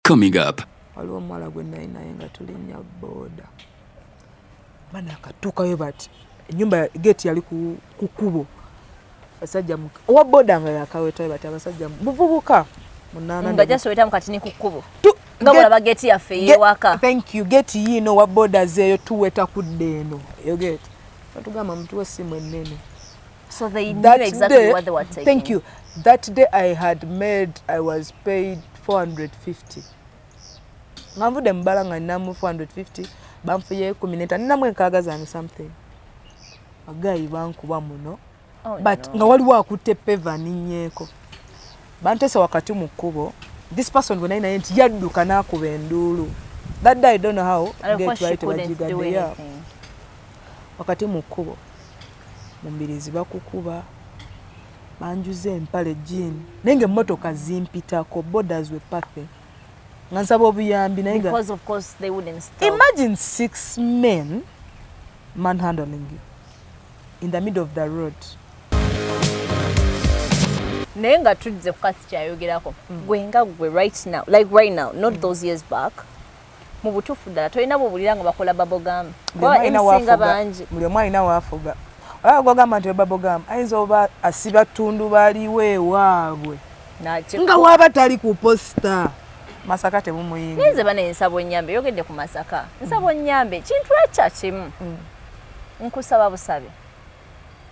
Coming up. Waliwo omuwala gwe nali naye nga tulinnya booda, bana akatuukayo bati enyumba gate yali ku kkubo, abasajja owa boda nga yakawetayo bati abasajja buvubuka munaana. Nga just wetamu kati ni ku kkubo nga bwolaba gate yaffe eyewaka. Thank you. Gate yiino, owa boda zeeyo tuweta kudda eno eyo gate, batugamba mutuwe essimu ennene. So they knew exactly day, what they were taking. Thank you. That day I had made, I was paid 450. Nga nvudde mu bbala nga ninamu 450, banfuyeyo 15, ninamu enkaaga zange something. Bagayi bankuba muno. Oh, but no. Nga waliwo akutte peva ninyeeko. Banteese wakati mu kkubo. This person gwe nali naye nti yadduka n'akuba enduulu. That day I don't know how And of gate course she baali couldn't do tebagigadde. Yeah. anything. Wakati mu kkubo mu mbirizi bakukuba, banjuza empale jean, naye nga emmotoka zimpitako, bodas were passing nga nsaba obuyambi naye nga Because of course they wouldn't stop. Imagine six men manhandling you in the middle of the road. Naye nga tuzze ku kasi kyayogerako, gwe nga gwe right now, like right now, not those years back, mu butuufu ddala tolina bwobulira nga bakola bubblegum, kuba emusinga bangi. Buli omu alina waafuga. Olaba gwagamba nti bubblegum ayinza oba asiba ttundu baliwo ewaabwe nga waaba tali ku poster, Masaka temumuyingira. Nze bane nsaba onnyambe, yogedde ku Masaka, nsaba onnyambe kintu ekya kimu. Nkusaba busabe,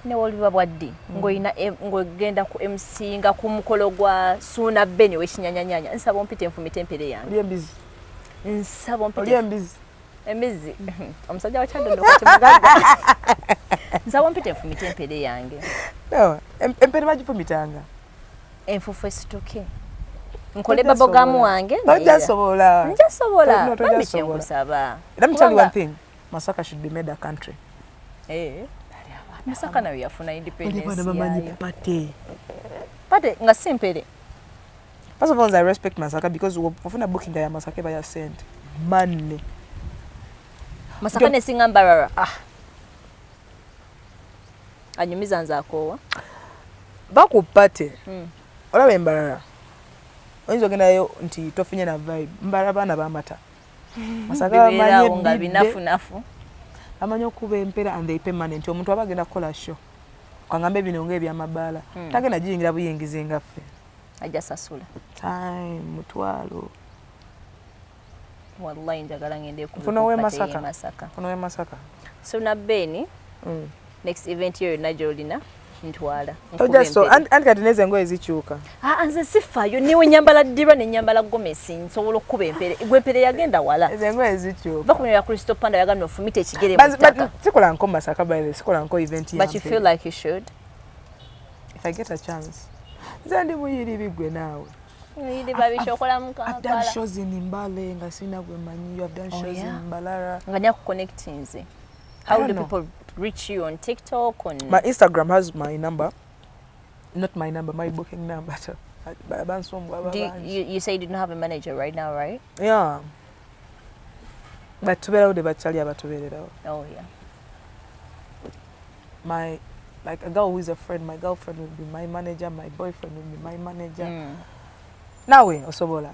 newoliba bwaddi ng'olina ng'ogenda ku MC nga ku mukolo gwa Suuna Beni w'ekinyanyanyanya, nsaba ompite nfumite empere yange. Oli embizi. Nsaba Oli ompite. Embizi. Embizi, omusajja wa Kyadondo kati mugagga. Nsaba ompite nfumite empere yange. No, empere bagifumitanga. Enfufu esituke, nkole bubblegum wange. Tojja sobola. Nja sobola. No, tojja bambi. sobola. Kyenkusaba. Let me tell you one thing, Masaka should be made a country. Eh, Masaka nayo yafuna independence Bana bamanyi yayo. Party. Party nga si mpere. First of all, I respect Masaka because ofuna booking ya Masaka eba ya sente money. Masaka nesinga Mbarara. Ah, anyumiza nze akoowa. Baku party. Olaba embalala oyinza ogendayo nti tofunye na vibe, mbala baana bamata Masaka bibeeraawo bamanyi nga ebidde, binafunafu. Bamanyi okuba empera and they pay money nti omuntu aba agenda kukola show kangambe bino ngaebyamabaala, tagenda giyingira buyingizi nga ffe. Ajja sasula. Time mutwalo. Wallahi njagala ngende. Nfuna ow'e Masaka. Masaka. Nfuna ow'e Masaka. Suuna Beni, next event yo yonna gy'olina ntwala. Tojja so anti kati neze engoye zikyuka. Ah, nze sifaayo niwe nyambala ddirwa ne nyambala gomesi, nsobola okukuba empere gwe empere yagenda wala. Ezo engoye zikyuka. Va ku ya Crystal Panda yagamba ofumite ekigere mu ttaka. Sikola nko Masaka, by the way, sikola nko event ya But you feel like you should. If I get a chance, nze ndi muyiribi gwe naawe. Yiri babisha okola mu I've done Kampala. shows in Mbale nga sina gwe manyi. You have done Oh, shows yeah? in Mbarara. Nga ni akuconnect nze. How don't do know. people reach you on TikTok, on My Instagram has my number, not my number, my booking number. So, bansumbwa Do you, bangi. you say you didn't have a manager right now, right? Yeah, but tubeerawo de bakyali abatubeererawo. Oh yeah. My, like a girl who is a friend, my girlfriend will be my manager, my boyfriend will be my manager. Naawe osobola.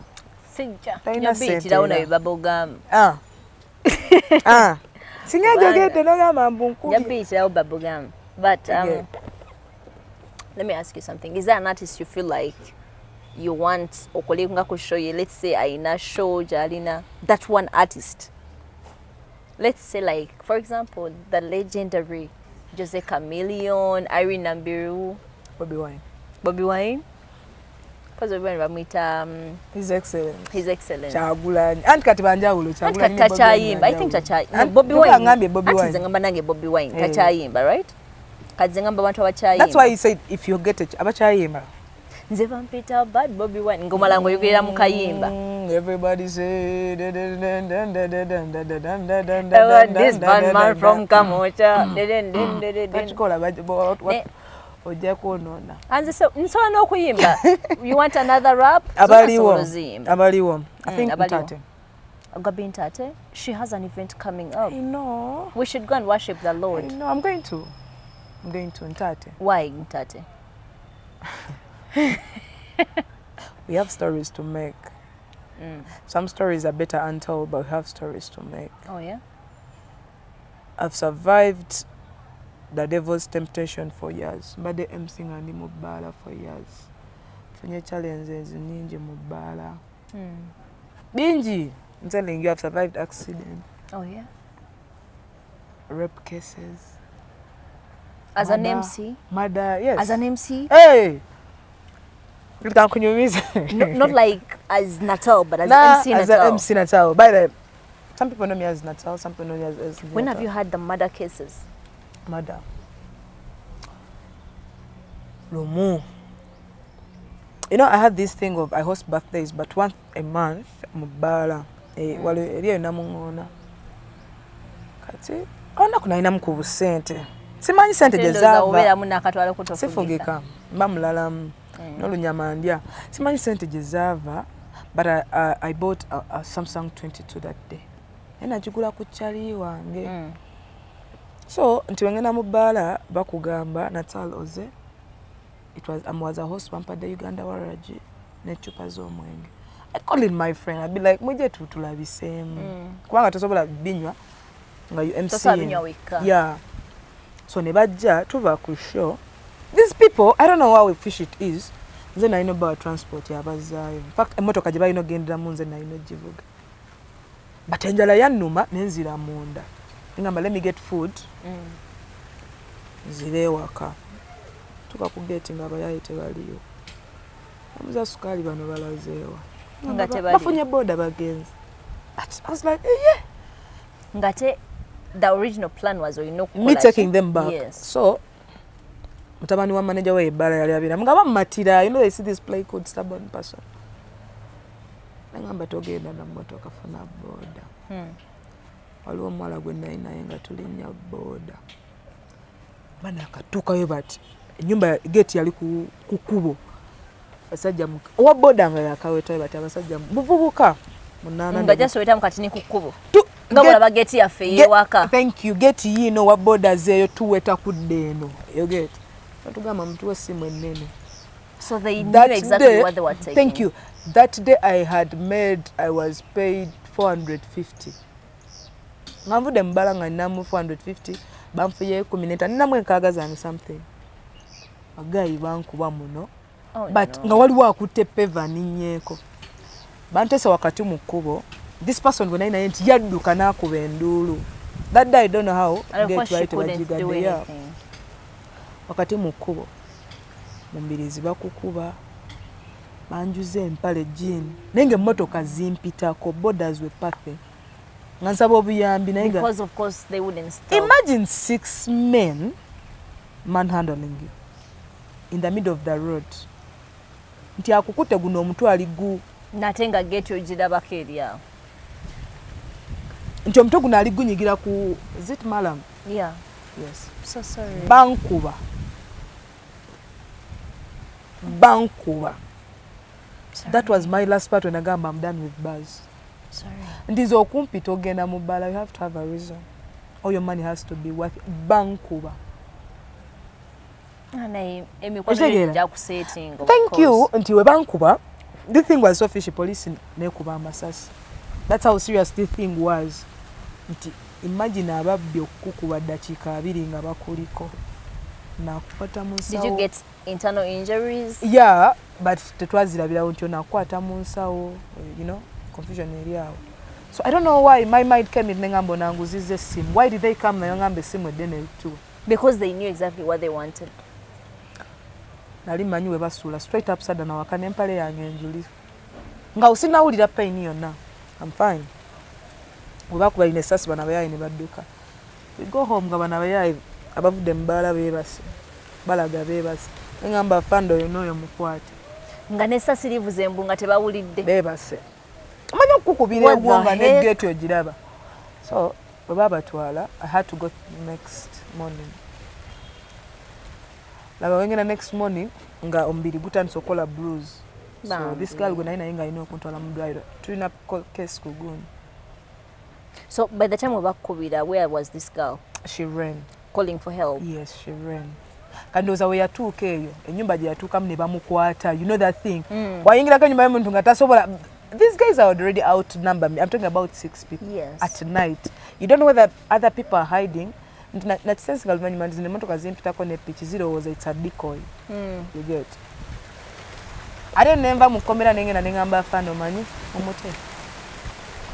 Sijja. Talina ssente Nyabiyitirawo era. naye bubblegum. Ah. Ah. Singa njogedde nogamba mbu nkubye. Nyabiyitirawo bubblegum. But Yeah. let me ask you something. Is there an artist you feel like you want okole nga ku show ye? Let's say ayina show gy'alina, that one artist. Let's say, like, for example, the legendary Jose Chameleone, Irene Namubiru, Bobi Wine. Bobi Wine. Because Bobi Wine bamuyita His Excellence. His Excellence. Kyagulanyi. Anti kati banjawulo. Anti Kyagulanyi kati ne Bobi Wine takyayimba. I think banjawulo. takyayimba. Anti Bobi Wine. ngambye Bobi Anti Wine. nze ngamba nange Bobi Wine Eh. takyayimba, right? Kati nze ngamba abantu abakyayimba. That's why he said if you get it, abakyayimba. Nze bampita bad Bobi Wine ng'omala ng'oyogerera mu kayimba. Everybody say da da da da da da da da da da da da da. This bad man from Kamocha. Takikola ojja kwonoona. Anze so nsobola n'okuyimba. You want another rap? Abaliwo. Nsobola oziyimba. Abaliwo. I think abaliwo. Ntate. Gabi Ntate, she has an event coming up. I know. We should go and worship the I Lord. know. I'm going to. I'm going to Ntate. Why Ntate? We have stories to make. Some stories are better untold, but we have stories to make. Oh yeah. I've survived the devil's temptation for years. Mbadde MC nga ndi mu bbaala for years. Nfunye challenges nnyingi mu bbaala. Bingi. I'm telling you, I've survived accident, Oh yeah. rape cases. As an Murder. MC? Murder, yes. As an MC? Hey! Nkunyumiza. No, not like as Natal, but as Nah, MC as Natal. a MC Natal. By the way, some people know me as Natal, some people know me as When have Natal. you had the murder cases? Murder. Lumu. You know, I had this thing of I host birthdays, but once a month, mu bbaala. Eh, wali eri eyo namuŋoona. Kati olunaku nalinamu ku busente. Simanyi sente gye Ndowooza zaava. obeeramu n'akatwalo ko tofugika. Sifugika, mba mulalamu n'olunyama ndya. Simanyi sente gye zaava, but I bought a Samsung 22 that day. Naye nagigula ku kyali wange. So nti wengenda mu bbaala bakugamba, "Natal oze." It was, I was a host, bampadde Uganda waragi n'eccupa z'omwenge. I call in my friend, I'd be like, "Mujje tutulabiseemu," kubanga tosobola binywa nga you MC. Tosobola binywa wekka. Yeah, so ne bajja, tuva ku show. These people, I don't know how fish it is, nze nalina obbawa transport yabazaayo. In fact, emmotoka gye balina ogenderamu nze nalina ogivuga, but enjala yannuma nenzira munda, ngamba, "Let me get food," nzire ewaka. Tuka ku gate nga abayaye tebaliyo. Amuza sukaali, bano balazeewa? Nga tebaliyo. Bafunye boda, bagenze. But I was like, eh, yeah. Ngate the original plan was olina okukola Me ki? Taking them back. Yes. So mutabani wa manager we ebbala yali abeera nga bamumatira. You know, they see this play called stubborn person. Nagamba, "Togenda na mmotoka, funa boda." Waliwo omuwala gwe nali naye nga tulinnya boda, bana akatuukayo bati, ennyumba gate yali ku kkubo. Basajja owa boda nga yakawetayo bati, abasajja buvubuka munaana. Nga just wetamu kati ni ku kkubo nga bwolaba gate yaffe ey'ewaka. Thank you. Gate yiino, wa boda zeeyo tuweta kudda eno eyo gate. Batugamba, "Mutuwe essimu ennene." So they knew That exactly day, what they were taking. Thank you. That day I had made, I was paid 450 nga nvudde mu bbala, nga ninamu 450, banfuye 15, ninamu enkaaga zange something. Ba guy bankuba muno. Oh, But no. nga waliwo akutte peva ninyeeko, bantese wakati mu kkubo. This person gwe nali naye nti yadduka n'akuba enduulu. That day, I don't know how, And of gate course she baali couldn't do tebagigadde. Yeah. anything. Wakati mu kkubo mu mbirizi bakukuba, banjuza empale jean, naye nga emmotoka zimpitako, bodas were passing, nga nsaba obuyambi naye nga Because of course they wouldn't stop. Imagine six men manhandling you in the middle of the road, nti akukutte guno omutwe ali gu Nate nga gate ogirabako eri awo. Nti omutwe guno ali gunyigira ku, is it murram? Yeah. Yes. So sorry. Bankuba, bankuba. Sorry. That was my last part when agamba, "I'm done with bars." Sorry. Nti okumpita ogenda mu bbala, you have to have a reason or your money has to be worth. Bankuba. Naye emikwano Okitegeera? gya kusetting. Thank you. Nti we bankuba, this thing was so fishy, police nekuba amasasi. That's how serious this thing was. Nti imagine ababbi okukukuba ddakiika 20 nga bakuliko nakukwata mu Did you nsawo. get internal injuries? Yeah, but tetwazirabirawo nti onakukwata mu nsawo, confusion eri awo. So I don't know why my mind came in, nengamba onanguziza essimu. Why did they come? Naye ngamba essimu eddene etuwa. Because they knew exactly what they wanted. Nali mmanyi we basuula straight up sada nawaka n'empale yange enjuli nga osinawulira pain yonna. I'm fine. We bakuba lino essasi, bano abayaayi ne badduka. We go home nga bano abayaayi abavudde mu bbaala beebase, balaga beebase. Neŋŋamba, "Fanda oyo n'oyo mukwate." Nga n'essasi livuze embu nga tebawulidde. Beebase, omanyi okukukubira What the egwo nga heck? Ne gate ogiraba. So bwe babatwala, I had to go next morning. Laba wengenda next morning nga omubiri gutandise okukola bruise. So Bambi. this girl gwe naye naye nga alina okuntwala mu ddwaliro, tulina case ku gundi. So by the time we bakubira, where was this girl? She ran. Calling for help? Yes, she ran. Kandowooza we yatuuka eyo ennyumba gye yatuukamu ne bamukwata. You know that thing, wayingirako ennyumba y'omuntu nga tasobola These guys are already outnumber me. I'm talking about six people. At night, you don't know whether other people are hiding. Nti nakisensinga luvannyuma nti zino emmotoka zimpitako ne piki zirowooza it's a decoy. You get? Ate nenva mu kkomera, nengenda neŋŋamba afaana, omanyi mumute.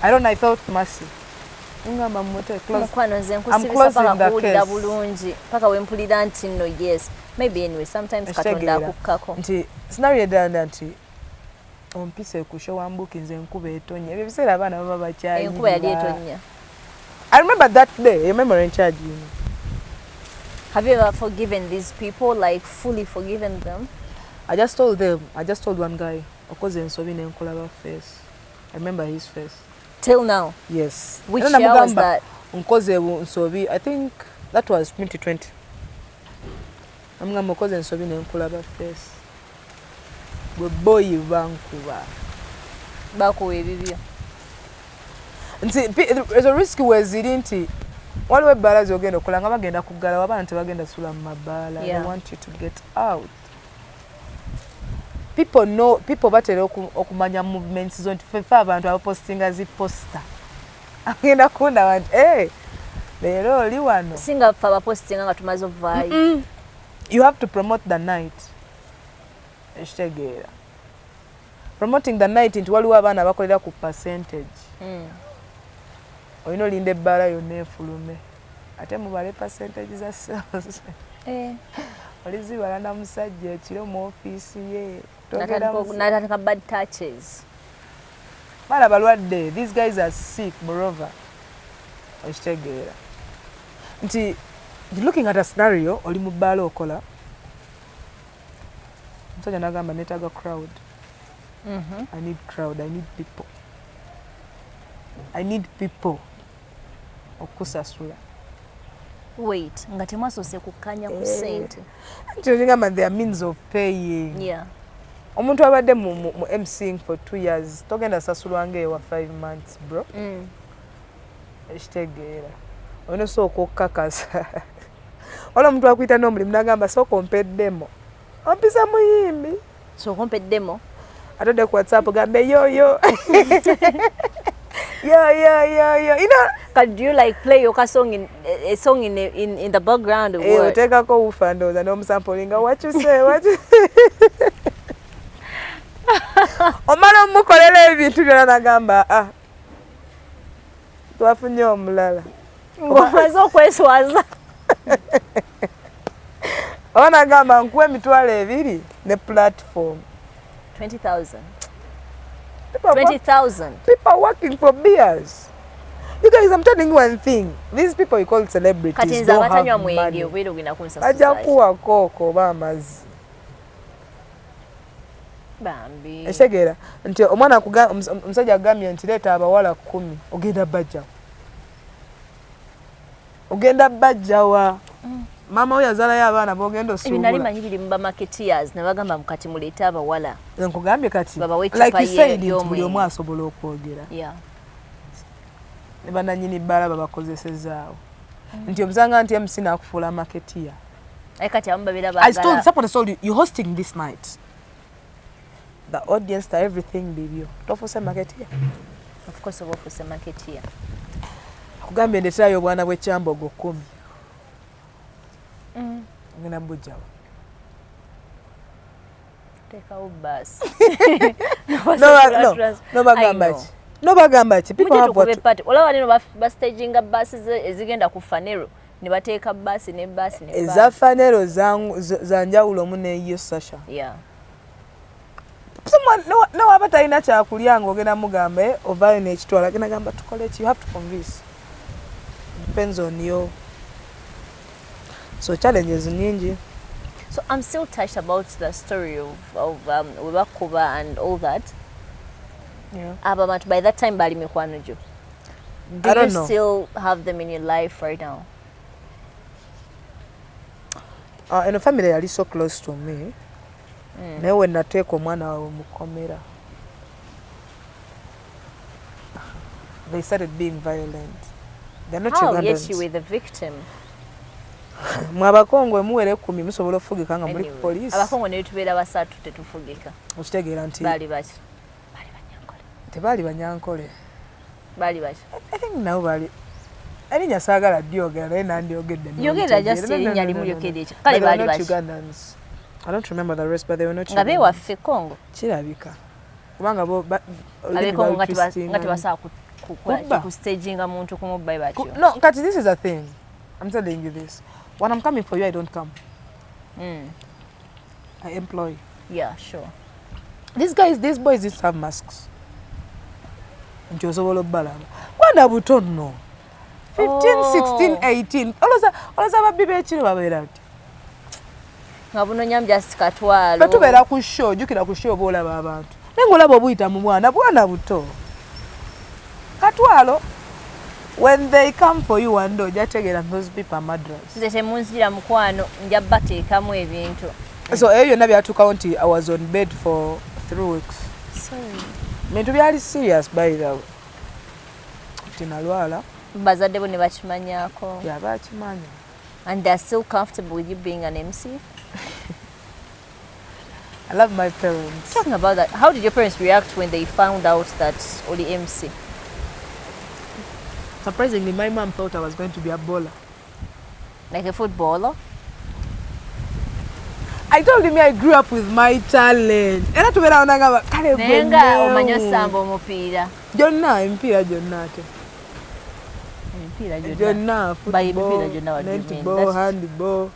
I don't know, I felt mercy. Ngamba mumute. Mukwano, nze nkusibisa paka kuwulira bulungi, paka wempulira nti nno yes, maybe. Anyway, sometimes Katonda akukkako. Nti scenario eddala nti ompise ku show, wambukinze, enkuba etonnya. Ebyo ebiseera abaana baba bakyayirira. Enkuba yali etonnya. I remember that day, a memory in charge. Have you ever forgiven these people, like fully forgiven them? I just told them, I just told one guy, okoze ensobi nenkulaba face. I remember his face. Till now? Yes. Which year was that? Nkoze nsobi, I think that was 2020. Namugamba okoze ensobi nenkulaba face. Bwe boyi bankuba. Bakuwa ebibyo. Nti ezo risk weziri nti waliwo ebbaala zogenda okukola nga bagenda kuggalawo, abaana tebagenda sula mu mabaala. They want you to get out. People know, people batera okumanya movements zo nti fefe abantu abapostinga zi poster agenda kundaba nti, "Hey, leero oli wano." Singa ffe abapostinga nga tumaze ovaayo. You have to promote the night. Ekitegeera promoting the night nti waliwo abaana abakolera ku percentage. Olina olinda ebbaala yonna efulume, ate mubale percentage za sales. Eh. Olizibala na musajja ekiro mu ofiisi ye. Natandika bad touches. Baana balwadde. These guys are sick. Moreover, okitegeera nti looking at a scenario, oli mu bbaala okola, omusajja nagamba netaaga crowd. I need crowd, I need people, I need people okusasula. Wait, nga temwasoose kukkanya ku Eh. ssente? Nti ngamba there are means of paying. Omuntu abadde mu MCing for 2 years togenda sasulwa ngaewa 5 months, bro. Ekitegeera olina osooka okukakasa. Wala omuntu akuyita n'omulimu nagamba sooka ompeddemo, ompisa muyimbi. Sooka ompeddemo. Atodde ku WhatsApp, gambe yoyo yo yo yo yo, you know. Kati do you like play your song in a song in the background or Eh, what? oteekako wufa ndowooza n'omusampolinga, what you say, what you say. Omala omukolera ebintu byonna nagamba, ah, twafunye omulala. Ng'omaze okweswaza. Oba nagamba nkuwa 20,000 ne platform. 20,000. People are 20,000. People are working for beers. You guys, I'm telling you one thing. These people you call celebrities Kati nze don't have abatanywa mwenge money. obeera ogenda kunsasuza. Bajja kuwa kooko oba amazzi. Bambi. Ekitegeera nti omwana omusajja agambye nti leeta abawala 10, ogenda bajjawa? Ogenda bajjawa? Maama we yazaalayo abaana bogenda Ebyo nali osuubula. manyi biri mu bamarketeers ne bagamba mukati muleete abawala. Nkugambye kati, Babawe eccupa like you said, nti buli y'omwenge. omu asobola okwogera. Ne bannannyini bbaala babakozesezaawo nti omusanga nti MC n'akufuula marketeer. Aye kati abamu babeera I told baagala. Someone told you you're hosting this night. The audience, the everything bibyo. Tofuuse marketeer. Of course oba ofuuse marketeer. Akugambye ndeterayo obwana bw'ekyambogo 10. Ngenda bujjawa? Teekawo baasi. No, no, no, bagamba ki? No, bagamba ki? People have what party. Olaba neno bastaginga baasi ezigenda ku Phaneroo ne bateeka baasi ne baasi ne Eza baasi. Phaneroo za njawulo mu neyo, Sasha. Someone no waba talina kyakulya ng'ogenda mugamba, eh, ovaayo n'ekitwala, agenda gamba tukole ki? You have to convince. Depends on your, so challenges nyingi. So I'm still touched about the story of Webakuba and all that. Abo abantu by that time bali mikwano gyo. Do I don't you know. Still have them in your life right now? Eno family yali so close to me, naye we nateeka omwana waabwe mukomera, they started being violent. They're not How? Yet Ugandans. You were the victim. Mwe Abakongwe muwera 10 musobola okufugika nga muli ku Anyway, poliisi. Abakongo ne tubeera basatu tetufugika. Okitegeera nti Baali baki? Baali Banyankole. Tebaali Banyankole. Baali baki? I think nabo baali, erinnya saagala dyogera, naye nandyogedde. Yogera just erinnya limu lyokka eryekyo. Kale baali baki? Ugandans. I don't remember the rest, but they were not Nga beewaffe Congo. Kirabika kubanga bo Abekongo nga tebasobola kustaginga muntu kumubba batyo. No, kati this is a thing I'm telling you, this when I'm coming for you, I don't come. I employ. Yeah, sure. These guys, these boys didn't have masks nti osobola obbalaba. Bwana buto nno, 15, 16, 18. Olowooza ababbi b'ekiro babeera nti Nga bunonyamu just katwalo. Fe tubeera ku show, jjukira ku show oba olaba abantu, naye ngaolaba obuyita mu bwana, bwana buto, katwalo. When they come for you one day, ojja tegeera those people are murderers. Nze temunzira mukwano, nja bateekamu ebintu. So ebyo byonna byatuukawo nti I was on bed for 3 weeks. Sorry. Bintu byali serious, by the way, nti nalwala. Bazadde bo ne bakimanyaako? Yaba akimanya. And they're still comfortable with you being an MC? I love my parents. Talking about that, how did your parents react when they found out that oli MC? Surprisingly, my mom thought I was going to be a baller. Like a footballer? I told him I grew up with my talent. Era tubeera nagamba kale Naye gwe nga omanyi neewo. osamba omupiira? Gyonna, emipiira gyonna ate. Emipiira gyonna? Gyonna. By emipiira gyonna, what do you mean? Netball, handball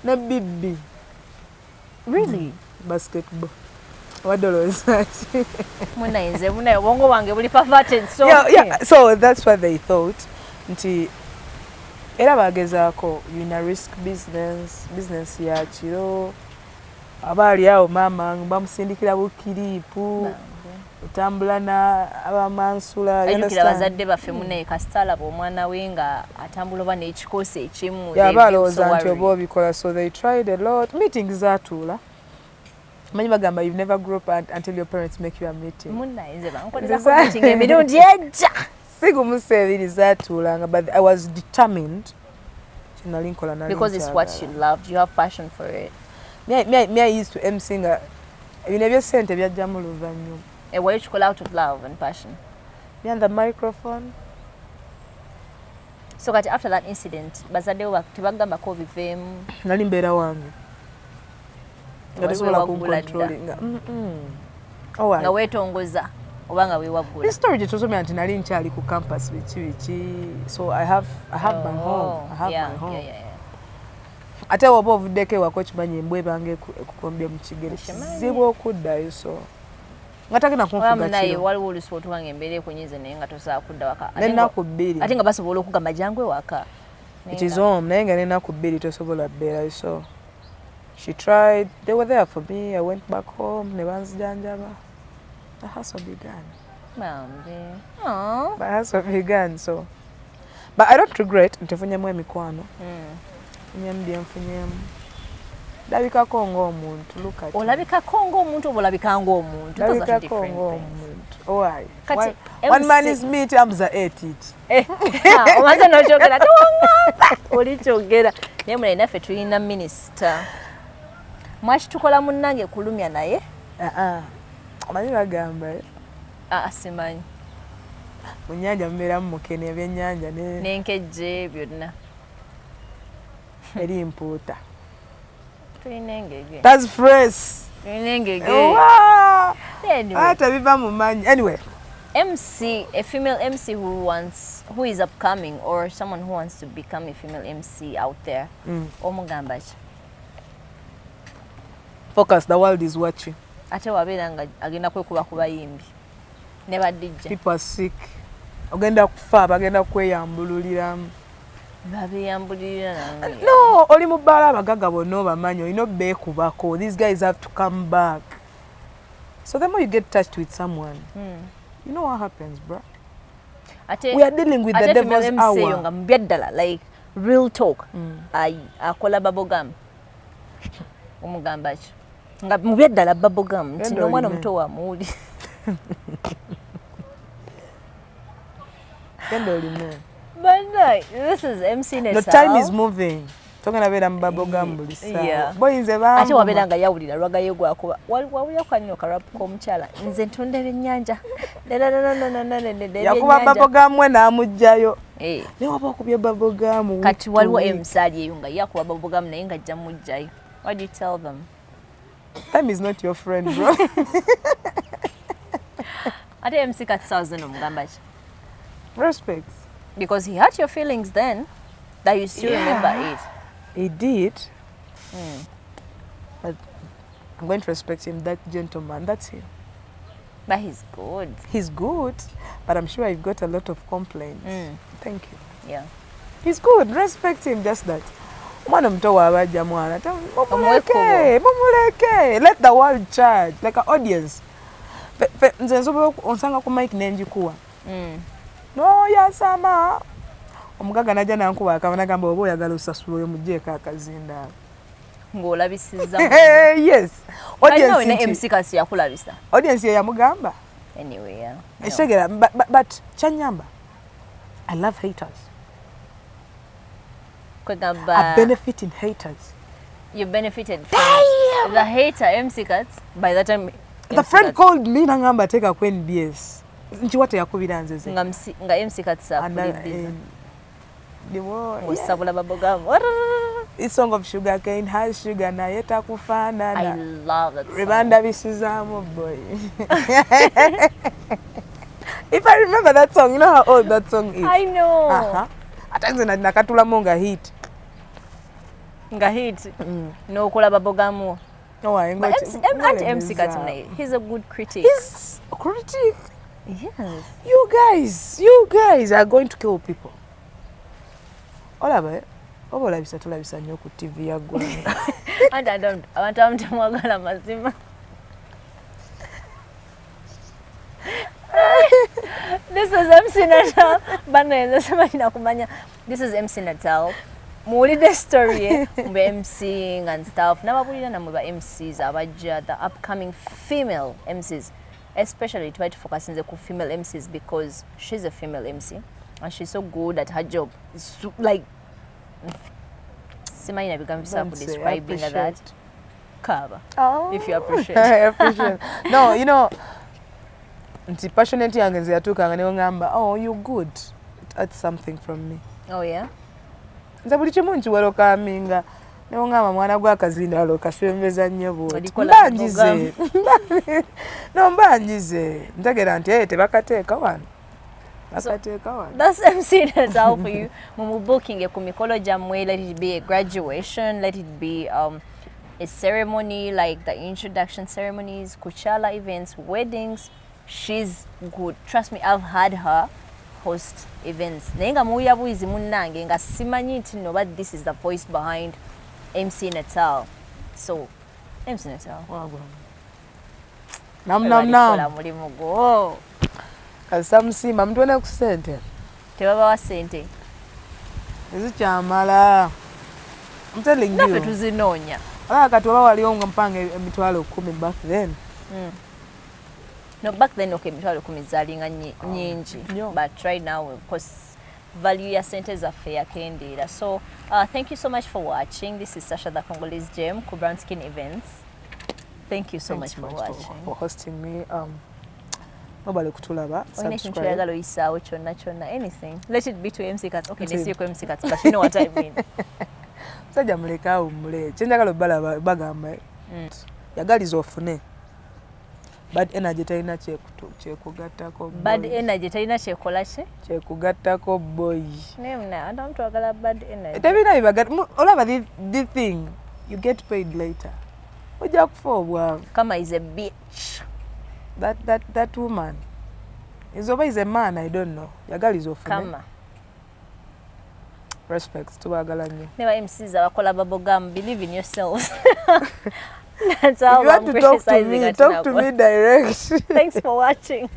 ne bibbi. Really? Basketball. Wadde olowooza ki? Munaye, nze munaye obwongo bwange buli perverted, so Yeah. So that's what they thought. Nti era bagezaako, you in a risk business, business ya kiro, aba ali awo maama bamusindikira bukiriipu, otambula na abamansula, you Ajjukira understand? Bazadde baffe munaye kasita alaba omwana we nga atambula oba n'ekikoosi ekimu, Yeah, they feel balowooza so nti oba worried. obikola. So they tried a lot. Meetings zaatuula, manyi bagamba you've never grew up until your parents make you a meeting. Munaye, nze Nze bankolerako meeting emirundi ejja. Si gumu si ebiri zaatuulanga, but I was determined. Kyenali nkola nali Because it's what you nkyagala. loved, you have passion for it. Me, I used to MC nga bino ebyesente byajjamu luvannyuma. Wali okikola out of love and passion. Me and the microphone. So kati after that incident, bazadde bo tebagambako obiveemu? Nali mbeera wange nga Wali tesobola wewaggula dda. kuncontrollinga. Oh, Nga weetongoza oba nga weewaggula? This story gye tusomera nti nali nkyali ku campus, biki biki, so I have my home, I have my home. Ate woba ovuddeko ewaka, okimanyi embwa ebanga ekukombye mu kigere, Okimanyi. Kizibu okuddayo, so nga tagenda Oba kunfuga munaye kiro. Waliwo olusi otuuka nga embeera ekunyize naye nga tosobola kudda waka. Ate N'ennaku 2. Ate nga basobola okugamba jangu ewaka. Naye It is home, naye nga n'ennaku 2 tosobola bbeerayo. So she tried, they were there for me. I went back home ne banzijanjaba. The hustle began. Bambi. Aw. The hustle began. So, but I don't regret nti nfunyemu emikwano, nfunyemu byenfunyemu, ndabikako ng'omuntu. Look at me. Olabikako ng'omuntu oba olabika ng'omuntu? Those are two Ndabikako different things. ng'omuntu. Why? Kati One man MC is meat, Hamza ate it. Eh, omaze n'okyogera, tewaŋŋamba olikyogera, naye munaye naffe tulina minisita mwakitukola munnange kulumya naye. Ah, ah. Omanyi bagamba, eh, Aa, simanyi. Mu nnyanja mubeeramu mukene, ebyennyanja ne N'enkejje byonna. Eri mpuuta. Tulina engege. That's fresh. Tulina engege. Wow. Anyway. Ate biva mu manyi. Anyway. MC, a female MC who wants, who is upcoming, or someone who wants to become a female MC out there, omugamba ki? Focus, the world is watching. Ate wabeera nga agenda kwekuba ku bayimbi ne badijja? People are sick. Ogenda kufa, bagenda kweyambululiramu. Babeyambulirira nange. No, oli mu bbaala, abagagga bonna obamanyi, olina obbeekubako. These guys have to come back. So the more you get touched with someone, you know what happens, bro. Ate We are dealing with the ate female devil's MC eyo hour. nga mu byaddala, like real talk, akola bubblegum, omugamba ki nga mu byaddala bubblegum nti Genda n'omwana olime. Omuto wamuwuli. Genda olime. But no, this is MC The Nesal. time is moving. Togenda beera mu bubblegum buli ssaawa. Yeah. Boyinze Ate banvuma. wabeera nga yawulira lwagayo gwakuba wawulira kanino karap k'omukyala, nze ntunda ebyennyanja. Yakuba bubblegum we n'amuggyayo. Eh. Naye waba okubye bubblegum Kati waliwo MC ali eyo nga yakuba bubblegum naye nga ajja muggyayo. What do you tell them? Time is not your friend, bro. Ate MC kati sawa zino omugamba ki? Respect. Because he hurt your feelings then that you still remember it. He did. But I'm going to respect him, that gentleman. That's him. But he's good. He's good, but I'm sure I've got a lot of complaints. Thank you. He's good. Respect him, just that. Omwana omuto waaba ajja mwana mumuleke, mumuleke. Let the world charge, like an audience. Nze nsobola onsanga ku mic nenjikuwa noyasama omugaga najja nankuba akaba nagamba oba oyagala osasula oyo mugjeeko akazindaalo. Ng'olabisizza. Yes. Audience ne MC kasi yakulabisa. Audience ye yamugamba. Anyway, yeah. No. Ekitegeera, but kyanyamba. I love haters. Kwegamba I benefit in haters. You benefited from the hater MC Kats by that time. The MC friend Kats. Called me nangamba teeka ku NBS. Nkiwa teyakubira nze ze. Nga MC Kats akuli busy. Osabula bubblegum. This song of sugar cane has sugar naye takufaanana. I love that song. Rebandabisizaamu boy. If I remember that song, you know how old that song is. I know. Ate nze nakatulamu nga hit. Nga hit. N'okola bubblegum. Oh, I But MC, ate MC Kats naye, he's a good critic. He's a critic. Yes. You guys are going to kill people. Olaba, oba olabisa tulabisa nnyo ku TV ya ggwanga. Anti abantu abamu temwagala mazima. This is MC Natal. Bana nze simanyi nakumanya. This is MC Natal. Muwulidde story ye mbe MCing and stuff. N'ababulira nammwe ba MCs abajja, the upcoming female MCs. Especially try to focus nze ku female MCs because she's a female MC and she's so good at her job. So, like simanyi na bigambo bisobola Don't say, I kudescribing that. appreciate. Kaaba. Oh. If you appreciate. I appreciate. No, you know, nti passionate yange nze yatuukanga ne ŋŋamba, oh, you good. It adds something from me. Oh yeah? Nze buli kimu nkiwerokaminga. Ne ŋŋamba mwana gw'akazindaalo kasembeza nnyo bw'oti. Olikola Mba njize. No, mba njize. Ntegeera nti, hey, tebakateeka wano. Bakateeka wano. That's MC Natal for you. Mumu booking ku mikolo gyammwe, let it be a graduation, let it be a ceremony like the introduction ceremonies, Kuchala events, weddings. She's good. Trust me, I've had her host events. Naye nga muwulira buwizi munnange nga simanyi nti no, but this is the voice behind MC Natal. So, MC Natal. Wagwa. Nam nam nam. Kola mulimu gwo. Kasita musiima mutwene ku ssente. Tebabawa ssente. Ezikyamala. I'm telling Naffe you. tuzinoonya. Olaba kati oba waliwo nga mpanga 100,000 back then. No, back then, okay, 100,000 zaalinga nnyingi. Nnyo. But right now, of course, value ya sente zaffe yakendeera. So, thank you so much for watching. This is Sasha the Congolese Gem, ku Brown Skin Events. Thank you so Thanks much for much watching. For hosting me. Nobale kutulaba. Olina ekintu Subscribe. kyoyagala oyisaawo kyonna kyonna, anything. Let it be to MC Kats. Okay, Nti- nesiye ku MC Kats, but you know what I mean. Musajja muleke awummule. Kyenjagala obbalaba bagamba. Yagaliza ofune. Bad energy talina kyekugattako. Bad Boy. energy talina kyekola ki? Kyekugattako boy. Naye muna, abantu abamu twagala bad energy. Tebirina bibaga olaba the thing you get paid later. Ojja kufa obwavu. Kama is a bitch. That woman is oba is a man, I don't know. Yagaliza ofune. Kama. Respect, tubaagala nnyo. Ne ba MCs abakola bubblegum, believe in yourselves. That's how If you want I'm to talk to criticizing me, at talk to Nagwa. me direct. Thanks for watching.